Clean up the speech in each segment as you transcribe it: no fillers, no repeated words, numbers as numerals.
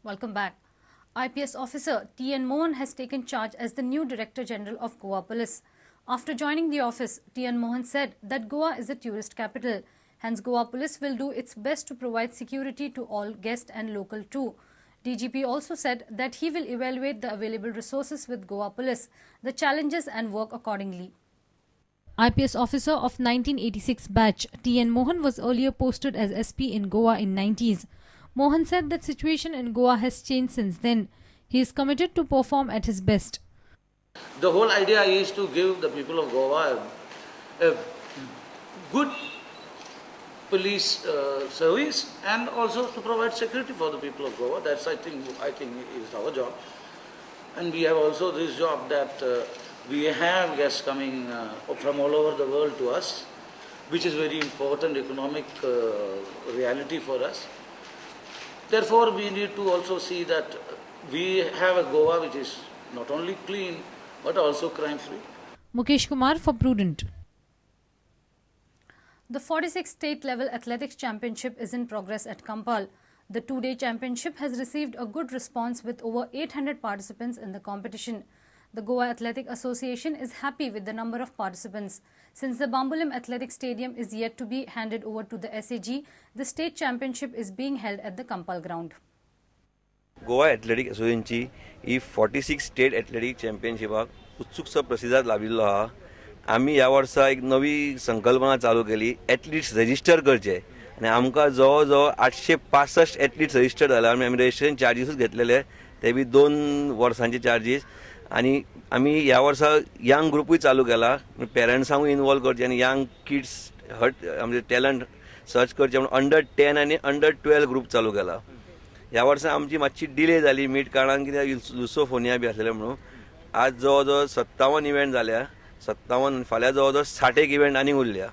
Welcome back. IPS officer T.N. Mohan has taken charge as the new Director General of Goa Police. After joining the office, T.N. Mohan said that Goa is a tourist capital. Hence, Goa Police will do its best to provide security to all guests and local too. DGP also said that he will evaluate the available resources with Goa Police, the challenges and work accordingly. IPS officer of 1986 batch, T.N. Mohan was earlier posted as SP in Goa in 90s. Mohan said that situation in Goa has changed since then. He is committed to perform at his best. The whole idea is to give the people of Goa a good police service and also to provide security for the people of Goa. That's I think is our job. And we have also this job that we have guests coming from all over the world to us, which is very important economic reality for us. Therefore, we need to also see that we have a Goa which is not only clean but also crime-free. Mukesh Kumar for Prudent. The 46th state-level athletics championship is in progress at Campal. The two-day championship has received a good response with over 800 participants in the competition. The Goa Athletic Association is happy with the number of participants. Since the Bambolim Athletic Stadium is yet to be handed over to the SAG, the state championship is being held at the Campal ground. Goa athletic असोसिएशनची ही 46 state athletic चॅम्पियनशिपाक उत्सुकसो प्रतिसाद लाभिल्लो आहा. आमी ह्या वर्सा एक नवी संकल्पना चालू केली, एथलीट्स रजिस्टर करचे आनी आमकां जवळ जवळ 865 एथलीट्स रजिस्टर जाले. आमी रजिस्ट्रेशन चार्जीसूच घेतलेले, ते बी 2 वर्सांचे चार्जीस. आनी आमी ह्या वर्सा यंग ग्रुपूय चालू केला, पेरंट्सांकूय इनवॉल्व करचे आनी यंग किड्स हट आमचे टॅलंट सर्च करचे म्हणून अंडर 10 आनी अंडर 12 ग्रूप चालू केला. ह्या वर्सा आमची मातशी डिले जाली मीट कारणान कित्याक लुसोफोनिया बी आसलेले म्हणून. आज जवळ जवळ 57 इव्हेंट जाल्या, 57, फाल्यां जवळ जवळ 60 इव्हेंट आनीक उरल्या.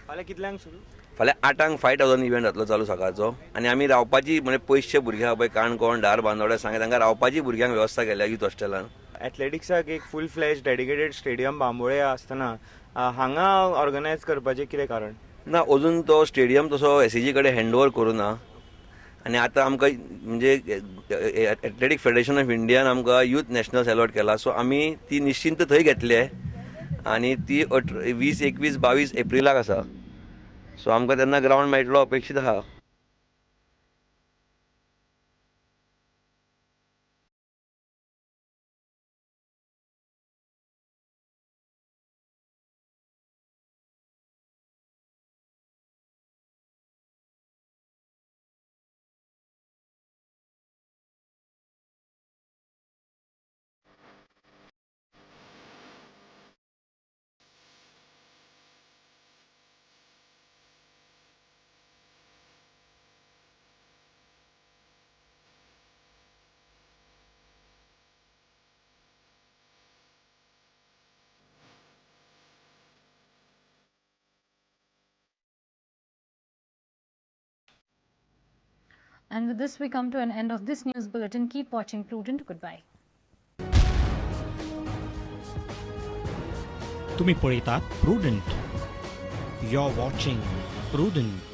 फाल्यां कितल्यांक सुरू? फाल्यां 8 5000 इव्हेंट जातलो चालू सकाळचो. आनी आमी रावपाची म्हणजे पयशे भुरग्यांक पळय काणकोण, धारबांदोड्या, सांगे तांकां रावपाची भुरग्यांक वेवस्था केल्या यूथ हॉस्टेलान. एथलेटिक्साक एक full fledge dedicated stadium Bambolim आसतना हांगा ऑर्गनायज करपाचें कितें कारण? ना, अजून तो स्टेडियम तसो एसएजी कडेन हँड ओवर करूं ना. आनी आतां आमकां म्हणजे एथलेटीक फेडरेशन ऑफ इंडियान आमकां यूथ नॅशनल्स अलॉट केला, सो आमी ती निश्चिंत थंय घेतले आनी ती 20, 21, 22 एप्रिलाक आसा. सो आमकां तेन्ना ग्रावंड मेळटलो अपेक्षीत आहा. And with this, we come to an end of this news bulletin. Keep watching Prudent. Goodbye. तुम्ही पळयतात Prudent. You're watching Prudent.